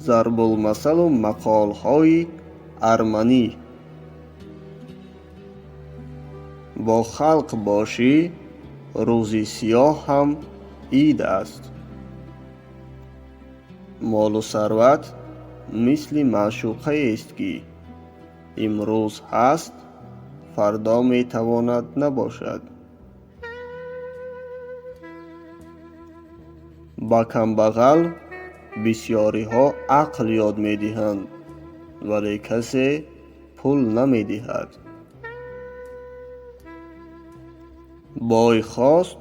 Зарбулмасалу мақолҳои арманӣ. Бо халқ бошӣ, рӯзи сиёҳ ҳам ид аст. Молу сарват мисли маъшуқаест, ки имрӯз ҳаст, фардо метавонад набошад. Ба камбағал бисёриҳо ақл ёд медиҳанд, вале касе пул намедиҳад. Бой хост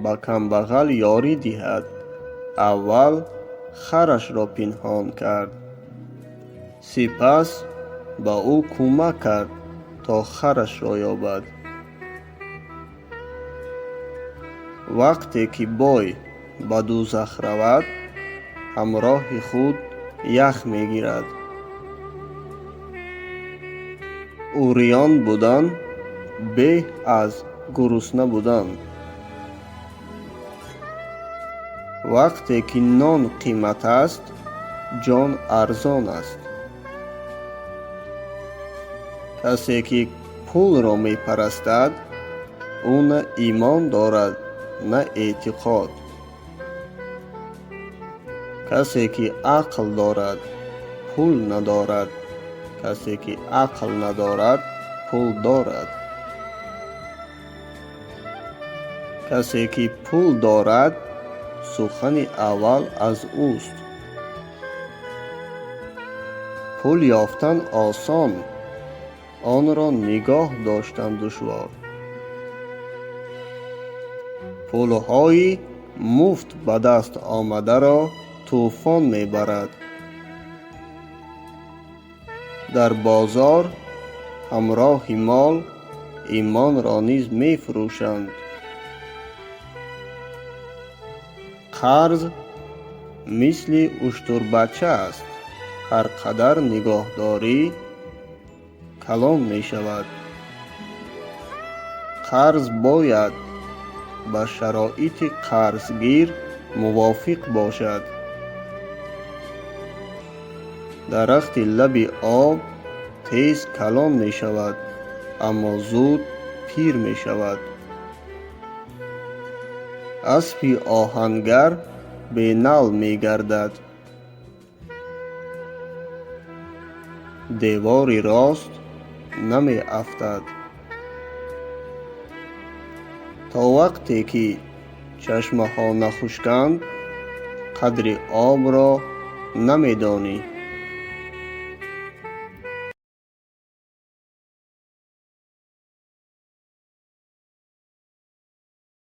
ба камбағал ёрӣ диҳад, аввал харашро пинҳон кард, сипас ба ӯ кӯмак кард, то харашро ёбад. Вақте ки бой ба дӯзах равад, ҳамроҳи худ ях мегирад. Уриён будан беҳ аз гурусна будан. Вақте ки нон қимат аст, ҷон арзон аст. Касе ки пулро мепарастад, ӯ на имон дорад, на эътиқод. Касе ки ақл дорад, пул надорад, касе ки ақл надорад, пул дорад. Касе ки пул дорад, сухани аввал аз ӯст. Пул ёфтан осон, онро нигоҳ доштан душвор. Пулҳои муфт ба даст омадаро тӯфон мебарад. Дар бозор ҳамроҳи мол имонро низ мефурӯшанд. Қарз мисли уштурбача аст, ҳар қадар нигоҳ дорӣ, калон мешавад. Қарз бояд ба шароити қарзгир мувофиқ бошад. Дарахти лаби об тез калон мешавад, аммо зуд пир мешавад. Аспи оҳангар бенал мегардад. Девори рост намеафтад. То вақте ки чашмаҳо нахушканд, қадри обро намедонӣ.